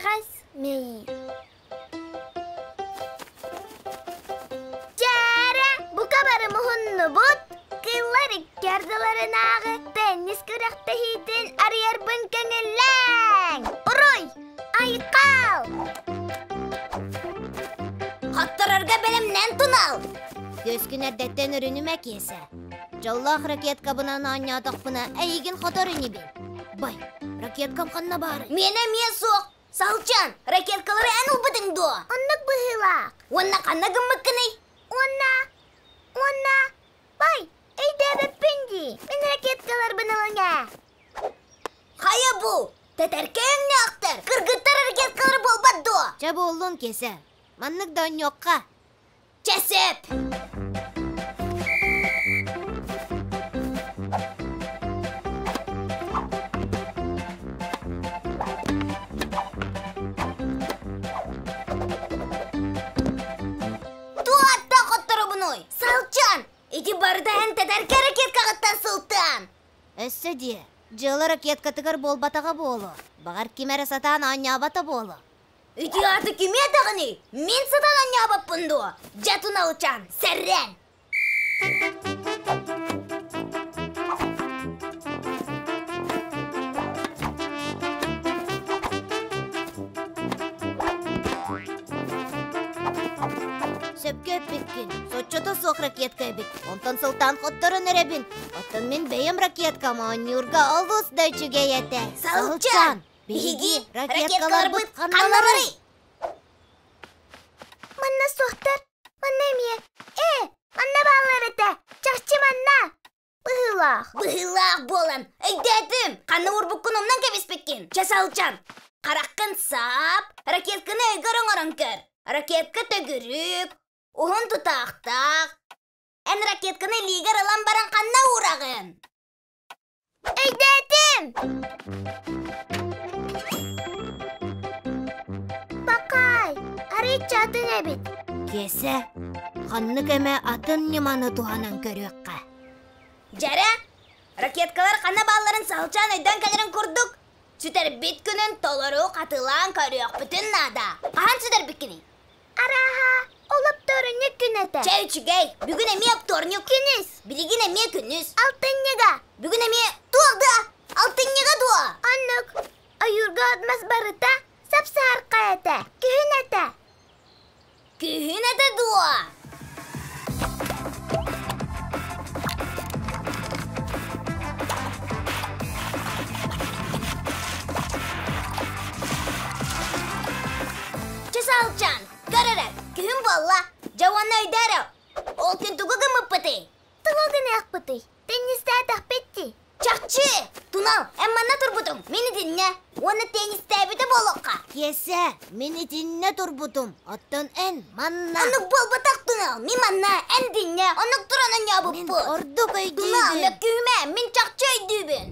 Эйэҕэс мэйии Дьээрэ, бука бары муһуннубут. Кыыллар икки ардыларынааҕы теннис күрэхтэһиитин арыйарбын көҥүллээҥ! Уруй! Айхал! Хотторорго бэлэмнэн тунал! Күөскүн эрдэттэн өрүнүмэ, Киэсэ. Дьоллоох ракеткабынан оонньоотохпуна, эйигин хотор инибин. Бай, ракеткам ханна баарый? Миэнэ эмиэ суох. Салчан, ракеткалары эн ылбытыҥ дуо? Оннук быһыылаах. Уонна ханна гыммыккыный? Уонна, уонна, бай, өйдөөбөппүн дии. Мин ракеткаларбын ылыҥ ээ. Хайа бу? Тэтэркэ өҥнөөхтөр, кыргыттар ракеткалары буолбат дуо? Чэ буоллун, Киэсэ. Маннык да онньуохха. Чэ сөп. Туохтан хотторобунуй? Салчан! Ити барыта эн тэтэркэ ракеткаҕыттан сылтаан! Өссө диэ, дьыала ракеткатыгар буолбатаҕа буолуо. Баҕар ким эрэ сатаан оонньообото буолуо. Ити ааты кими этэҕиний? Мин сатаан оонньообоппун дуо? Дьэ туналычан, сэррэн! Сөпкө эппиккин, соччото суох ракетка эбит. Онтон сылтаан хотторон эрэбин. Оттон мин бэйэм ракеткам оонньуурга олус да үчүгэй этэ. Салчан! Биһиги ракеткаларбыт ханналарый? Манна суохтар, манна эмиэ. Ээ, манна бааллар этэ. Чахчы манна. Быһыылаах. Быһыылаах буолан, өйдөөтүм. Ханна уурбуккун умнан кэбиспиккин. Чэ, Салчан, хараххын саап, ракетканы өйгөр оҥорон көр. Ракетка төгүрүк, уһун тутаахтаах. Эн ракетканы илиигэр ылан баран ханна уураҕын? Өйдөөтүм! Бакай, арыычча атын эбит. Киэсэ, ханнык эмэ атын ньыманы туһанан көрүөххэ. Дьэрэ, ракеткалар ханна баалларын саһылчаан өйдөөн кэлэрин курдук, сүтэрбит күнүн толору хатылаан көрүөхпүтүн наада. Хаһан сүтэрбиккиний? Арааһа, ол оптуорунньук күн этэ. Чэ, үчүгэй. Бүгүн эмиэ оптуорунньук. Күнүс. Билигин эмиэ күнүс. Алтынньыга. Бүгүн эмиэ туох да? Алтынньыга дуо? Оннук. Ойуурга от-мас барыта сап-сааркай этэ. Күһүн этэ. Күһүн этэ дуо? Чысалчан, көр эрэ, күһүн буолла. Дьэ уонна өйдөө эрэ, ол күн тугу гыммыппытый? Тугу гыныахпытый? Теннистээтэхпит дии. Чахчы! Тунал, эн манна турбутуҥ, мин итиннэ. Уонна теннистээбитэ буолуохха. Киэсэ, мин итиннэ турбутум, оттон эн манна. Оннук буолбатах, Тунал, мин манна, эн итиннэ, оннук туран оонньообуппут. Мин ордук өйдүүбүн. Тунал, мөккүһүмэ, мин чахчы өйдүүбүн.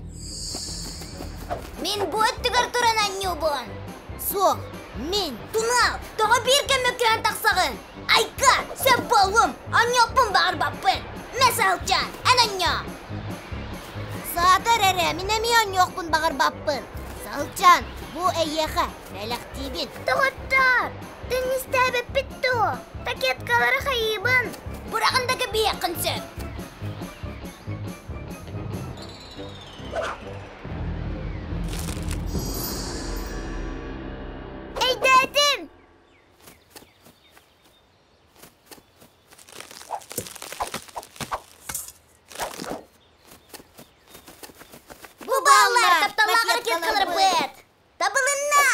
Мин бу өттүгэр туран оонньуубун. Суох, мин. Тунал, тоҕо биир кэм мөккүһэн тахсаҕын? Айка, сөп буоллум, оонньуохпун баҕарбаппын. Мэ саһылчаан, эн оонньоо. Саатар эрэ, мин эмиэ оонньуохпун баҕарбаппын. Саһылчаан, бу эйиэхэ, бэлэхтиибин. Доҕоттоор, теннистээбиппит дуо? Ракеткалары хайыыбын. Быраҕын да кэбиһиэххин сөп. Өйдөөтүм! Бу бааллар тапталлаах ракеткаларбыт! Табылынна!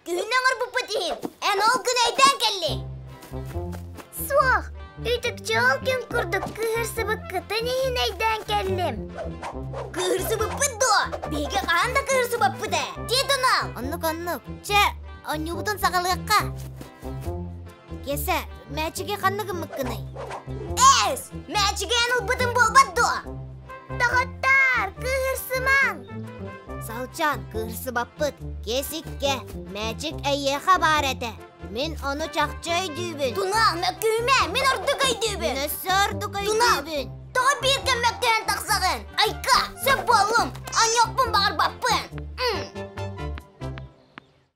Күһүн оҥорбуппут иһин, эн ол күн өйдөөн кэллиҥ! Суох, үтүкчү ол күн курдук кыыһырсыбыккытын иһин өйдөөн кэллим. Кыыһырсыбыппыт дуо? Биһиги хаһан да кыыһырсыбаппыт ээ. Дии Тунал! Оннук-оннук. Чэ, оонньуубутун саҕалыахха. Киэсэ, мээчиги ханна гыммыккыный? Эс! Мээчиги эн ылбытын буолбат дуо? Доҕоттоор, кыыһырсымаҥ! Салчаан, кыыһырсыбаппыт. Киэсиккэ, мээчик эйиэхэ баар этэ. Мин ону чахчы өйдүүбүн. Тунал, мөккүһүмэ, мин ордук өйдүүбүн. Мин өссө ордук өйдүүбүн. Тоҕо биир кэм мөккүһэн тахсаҕын? Айка, сөп буоллум. Оонньуохпун баҕарбаппын.